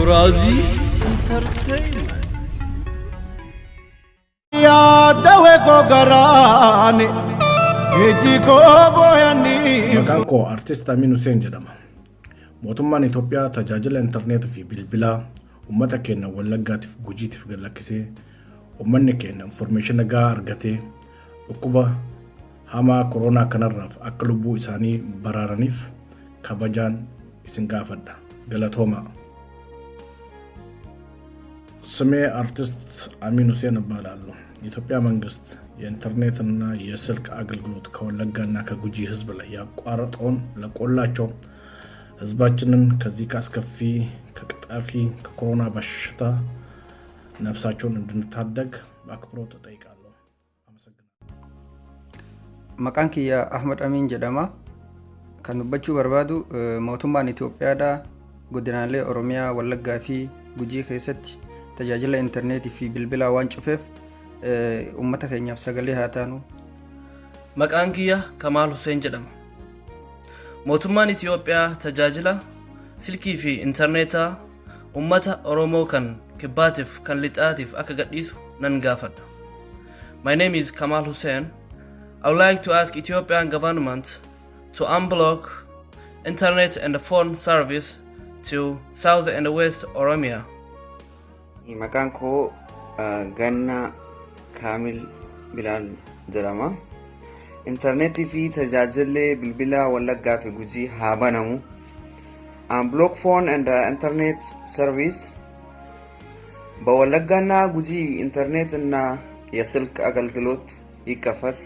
Turaazii Entertainment. Yaadawe koo garaani iji koo booyanii. Maqaan koo Artist Amin Hussein jedhama. Mootummaan Itoophiyaa tajaajila intarneetii fi bilbilaa uummata keenya Wallaggaatiif Gujiitiif gad lakkisee, uummanni keenya information gahaa argatee dhukkuba hamaa koronaa kanarraaf akka lubbuu isaanii baraaraniif kabajaan isin gaafadha. Galatoomaa. ስሜ አርቲስት አሚን ሁሴን እባላለሁ። የኢትዮጵያ መንግስት የኢንተርኔትና የስልክ አገልግሎት ከወለጋና ከጉጂ ህዝብ ላይ ያቋረጠውን ለቆላቸው ህዝባችንን ከዚህ ከአስከፊ ከቀጣፊ ከኮሮና በሽታ ነፍሳቸውን እንድንታደግ በአክብሮት እጠይቃለሁ። አመሰግናለሁ። Maqaan kiyya Ahmad Amiin jedhama. Kan dubbachuu barbaadu, mootummaan Itoophiyaadha godinaalee Oromiyaa Wallaggaa fi Gujii keessatti tajaajila intarneetii fi bilbilaa waan cufeef, uummata keenyaaf sagalee haa taanu. Maqaan kiyya Kamaal Hussein jedhama. Mootummaan Itiyoophiyaa tajaajila silkii fi intarneetaa uummata Oromoo kan kibbaatiif kan lixaatiif akka gadhiisu nan gaafadha. My name is Kamal Hussein. I would like to ask Ethiopian government to unblock internet and phone service to South and West Oromia. Maqaan koo Gannaa Kaamil Bilaal jedhama. Intarneetii fi tajaajilli bilbilaa Wallaggaa fi Gujii haa banamu. Unblock phone and internet service. በወለጋና ጉጂ ኢንተርኔት እና የስልክ አገልግሎት ይከፈት።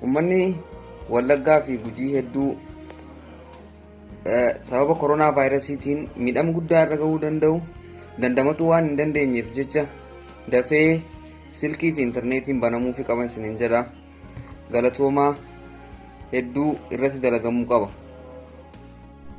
Uummanni Wallaggaa fi Gujii hedduu sababa koronaa vaayirasiitiin miidhama guddaa irra gahuu danda'u dandamatu waan hin dandeenyeef jecha dafee silkii fi intarneetiin banamuufi qaban isiniin jedha. Galatoomaa, hedduu irratti dalagamuu qaba.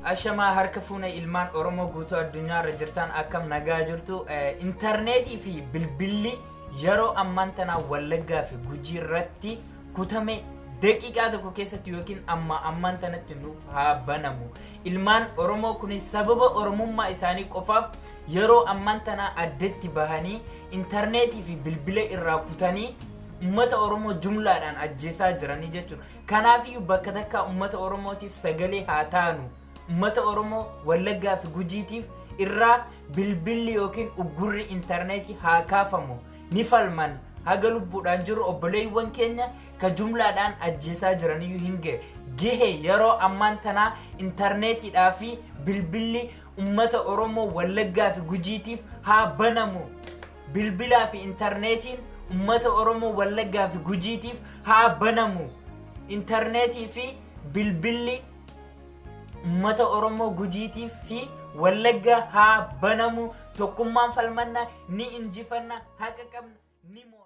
Ashamaa, harka fuuna ilmaan Oromoo guutuu addunyaa irra jirtan, akkam nagaa jirtu? Intarneetii fi bilbilli yeroo ammaan tanaa Wallaggaa fi Gujii irratti kutame daqiiqaa tokko keessatti yookiin amma ammaan tanatti nuuf haa banamu. Ilmaan Oromoo kun sababa Oromummaa isaanii qofaaf yeroo ammaan tanaa addatti bahanii intarneetii fi bilbila irraa kutanii ummata Oromoo jumlaadhaan ajjeesaa jiranii jechuudha. Kanaafiyyuu bakka takka ummata Oromootiif sagalee haa taanu. Ummata Oromoo Wallaggaa fi Gujiitiif irraa bilbilli yookiin uggurri intarneetii haa kaafamu. Ni falman haga lubbuudhaan jiru. Obboleewwan keenya ka jumlaadhaan ajjeesaa jiraniyyuu hin gahe gahe. Yeroo ammaan tanaa intarneetiidhaa fi bilbilli ummata Oromoo Wallaggaa fi Gujiitiif haa banamu. Bilbilaa fi intarneetiin ummata Oromoo Wallaggaa fi Gujiitiif haa banamu. Intarneetii fi bilbilli ummata Oromoo Gujiitiif fi Wallagga haa banamu. Tokkummaan falmanna, ni injifanna, haqa qabna, ni mo'a.